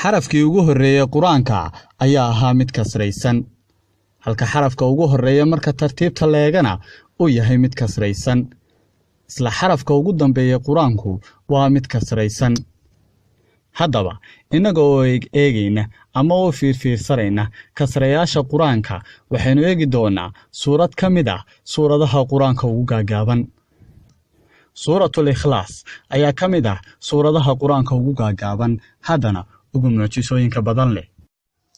Xarafkii ugu horreeyey Qur-aanka ayaa ahaa mid kasraysan, halka xarafka ugu horreeya marka tartiibta leegana uu yahay mid kasraysan. Isla xarafka ugu dambeeya Qur-aanku waa mid kasraysan. Haddaba, innaga oo eegayna ama u fiirfiirsanayna kasrayaasha Qur-aanka, waxaynu eegi doonaa suurad ka mid ah suuradaha Qur-aanka ugu gaagaaban. Suuratul Ikhlaas ayaa ka mid ah suuradaha Qur-aanka ugu gaagaaban, haddana ugu mucjisooyinka badan leh.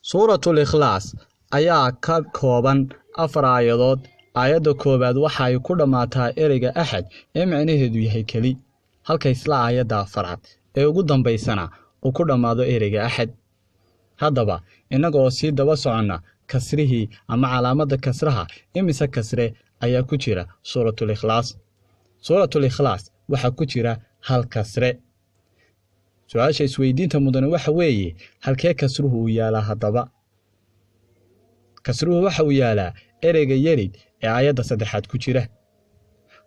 Suuratul Ikhlaas ayaa ka kooban 4 aayadood. Aayadda koowaad waxa ay ku dhammaataa ereyga axad ee micnaheedu yahay keli, halka isla aayadda afaraad ee ugu dambaysana uu ku dhammaado ereyga axad. Haddaba, innaga oo sii daba soconna kasrihii ama calaamadda kasraha, imise kasre ayaa ku jira Suuratul Ikhlaas? Suuratul Ikhlaas waxaa ku jira 1 kasre. Su-aasha isweydiinta mudane waxa weeye, halkee kasruhu uu yaalaa? Haddaba, kasruhu waxa uu yaalaa ereyga yelid ee aayadda saddexaad ku jira.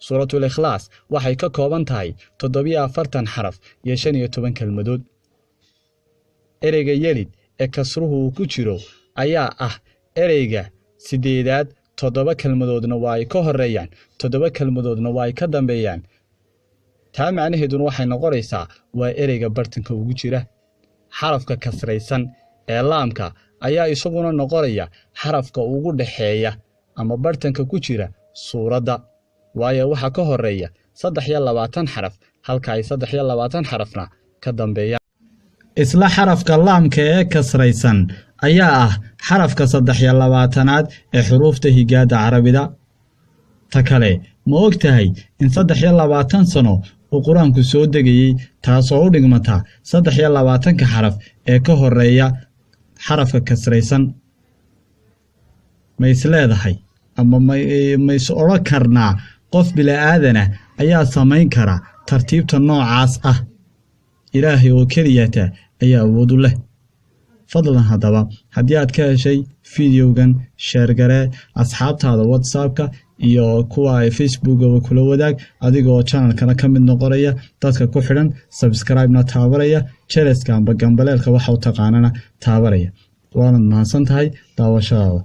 Suuratul Ikhlaas waxay ka kooban tahay 47 xaraf iyo 15 kelmadood. Ereyga yelid ee kasruhu uu ku jiro ayaa ah ereyga 8aad. 7 kelmadoodna waa ay ka horreeyaan, 7 kelmadoodna waa ay ka dambeeyaan. Taa macnaheeduna waxay noqonaysaa waa ereyga bartanka ugu jira. Xarafka kasraysan ee laamka ayaa isaguna noqonaya xarafka ugu dhexeeya ama bartanka ku jira suuradda, waayo waxaa ka horreeya 23 xaraf, halka ay 23 xarafna ka dambeeyaan. Isla xarafka laamka ee kasraysan ayaa ah xarafka 23aad ee xuruufta higaada Carabida. Ta kale, ma og tahay in 23 sano uu Qur-aanku soo degayey, taasoo u dhigmata 23ka xaraf ee ka horreeya xarafka kasraysan? Ma is leedahay ama ma is odhan karnaa qof bila'aadana ayaa samayn kara tartiibta noocaas ah? Ilaahay oo keliyata ayaa awood u leh. Fadlan haddaba, haddii aad ka heshay fideogan, sheergaree asxaabtaada WhatsAppka iyo kuwa ay Facebookaba kula wadaag, adigoo channelkana ka mid noqonaya dadka ku xidhan, subscribe-na taabanaya, jeleska amba gambaleelka waxa u taqaanana taabanaya. Waanad mahadsan tahay daawashadaada.